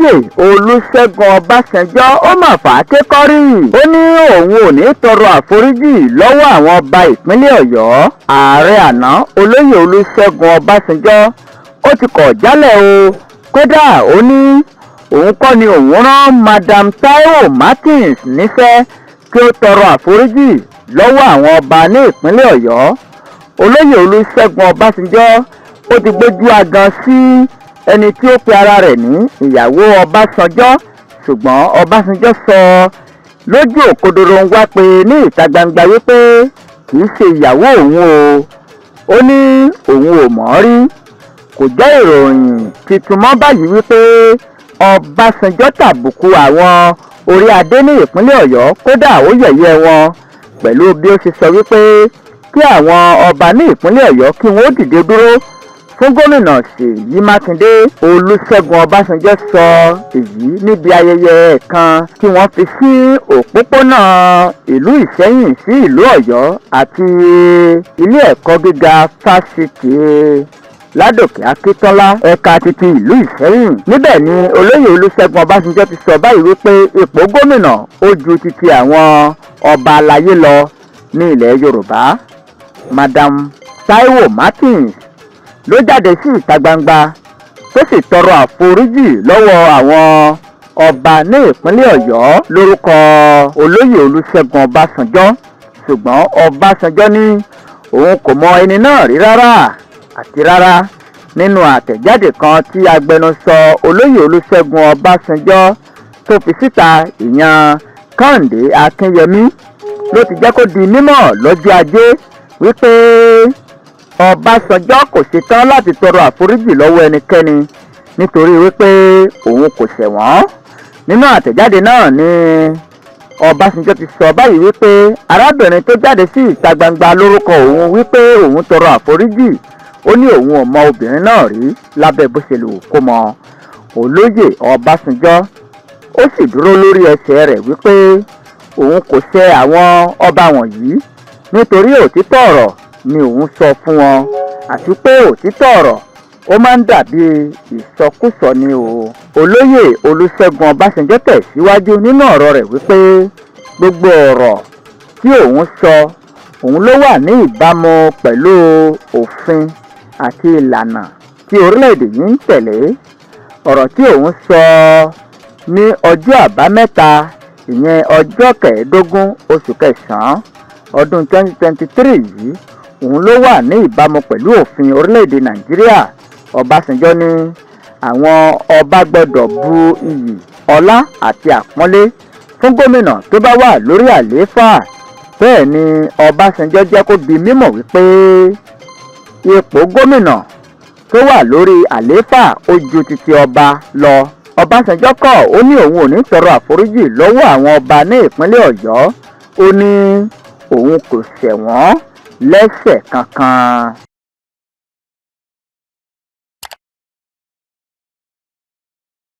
Olóyè Olùṣègùn Ọbásanjọ́ ó mà fà á kékọ́rí, ó ní òun ò ní tọrọ àforíjì lọ́wọ́ àwọn ọba ìpínlẹ̀ Ọ̀yọ́. Ààrẹ àná, Olóyè Olùṣègùn Ọbásanjọ́, ó ti kọ̀ jálẹ̀ o. Kódà, ó ní òun kọ́ ni òun rán Madam Taiwo Martins níṣẹ́ kí ó tọrọ àforíjì lọ́wọ́ àwọn ọba ní ìpínlẹ̀ Ọ̀yọ́. Olóyè Olùṣègùn Ọbásanjọ́ ó ti gbójú agan sí ẹni tí ó pe ara rẹ̀ ní ìyàwó Ọbásanjọ́, ṣùgbọ́n Ọbásanjọ́ sọ lójú òkodoro ń wá pé ní ìta gbangba wípé kì í ṣe ìyàwó òun o. Ó ní òun ò mọ̀ ọ́ rí. Kò jẹ́ ìròyìn tuntun mọ́ báyìí wípé Ọbásanjọ́ tàbùkù àwọn orí adé ní ìpínlẹ̀ Ọ̀yọ́. Kódà, ó yẹ̀yẹ́ wọn pẹ̀lú bí ó ṣe sọ wípé kí àwọn ọba ní ìpínlẹ̀ Ọ̀yọ́ kí wọ́n ó dìde dúró fún Gómìnà Ṣèyí Mákindé. Olùṣègùn Ọbásanjọ́ sọ èyí níbi ayẹyẹ kan tí wọ́n fi sí òpópónà ìlú Ìṣẹ́yìn sí ìlú Ọ̀yọ́ àti ilé ẹ̀kọ́ gíga Fásitì Ládòkè Akíntọ́lá, ẹ̀ka títí ìlú Ìṣẹ́yìn. Níbẹ̀ ni Olóyè Olùṣègùn Ọbásanjọ́ ti sọ báyìí wípé ipò gómìnà ó ju títí àwọn ọba aláyé lọ ní ilẹ̀ Yorùbá. Madam Taiwo Martins ló jáde sí ìta gbangba tó sì tọrọ àforíjì lọ́wọ́ àwọn ọba ní ìpínlẹ̀ Ọ̀yọ́ lórúkọ Olóyè Olùṣègùn Ọbásanjọ́, ṣùgbọ́n Ọbásanjọ́ ní òun kò mọ ẹni náà rí rárá àti rárá. Nínú àtẹ̀jáde kan tí agbẹnusọ Olóyè Olùṣègùn Ọbásanjọ́ tó fi síta, ìyẹn Kàǹdé Akínyẹmí, ló ti jẹ́ kó di mímọ̀ lọ́jọ́ Ajé wípé Ọbásanjọ́ kò ṣetán láti tọrọ àforíjì lọ́wọ́ ẹnikẹ́ni nítorí wípé òun kò ṣẹ̀ wọ́n. Nínú àtẹ̀jáde náà ni Ọbásanjọ́ ti sọ báyìí wípé arábìnrin tó jáde sí ìta gbangba lórúkọ òun wípé òun tọrọ àforíjì, ó ní òun ò mọ obìnrin náà rí lábẹ́ bó ṣe lè wù kó mọ. Olóyè Ọbásanjọ́ ó sì dúró lórí ẹsẹ̀ rẹ̀ wípé òun kò ṣẹ̀ àwọn ọba wọ̀nyí nítorí òtítọ́ ọ̀rọ̀ ni òun sọ fún wọn, àti pé òtítọ́ ọ̀rọ̀ ó máa ń dàbí ìsọkúsọ ni o. Olóyè Olùṣègùn Ọbásanjọ́ tẹ̀síwájú nínú ọ̀rọ̀ rẹ̀ wípé gbogbo ọ̀rọ̀ tí òun sọ, òun ló wà ní ìbámu pẹ̀lú òfin àti ìlànà tí orílẹ̀-èdè yìí ń tẹ̀lé. Ọ̀rọ̀ tí òun sọ ní ọjọ́ Àbámẹ́ta, ìyẹn ọjọ́ 15 oṣù kẹsàn-án ọdún 2023 yìí, òun ló wà ní ìbámu pẹ̀lú òfin orílẹ̀-èdè Nàìjíríà. Ọbásanjọ́ ní àwọn ọba gbọ́dọ̀ bu iyì, ọlá àti àpọ́nlé fún gómìnà tó bá wà lórí àlééfà. Bẹ́ẹ̀ ni Ọbásanjọ́ jẹ́ kó di mímọ̀ wípé ipò gómìnà tó wà lórí àlééfà ó ju títí ọba lọ. Ọbásanjọ́ kọ̀, ó ní òun ò ní tọrọ àforíjì lọ́wọ́ àwọn ọba ní ìpínlẹ̀ Ọ̀yọ́. Ó ní òun kò ṣẹ̀ wọ́n lẹ́sẹ̀ kankan.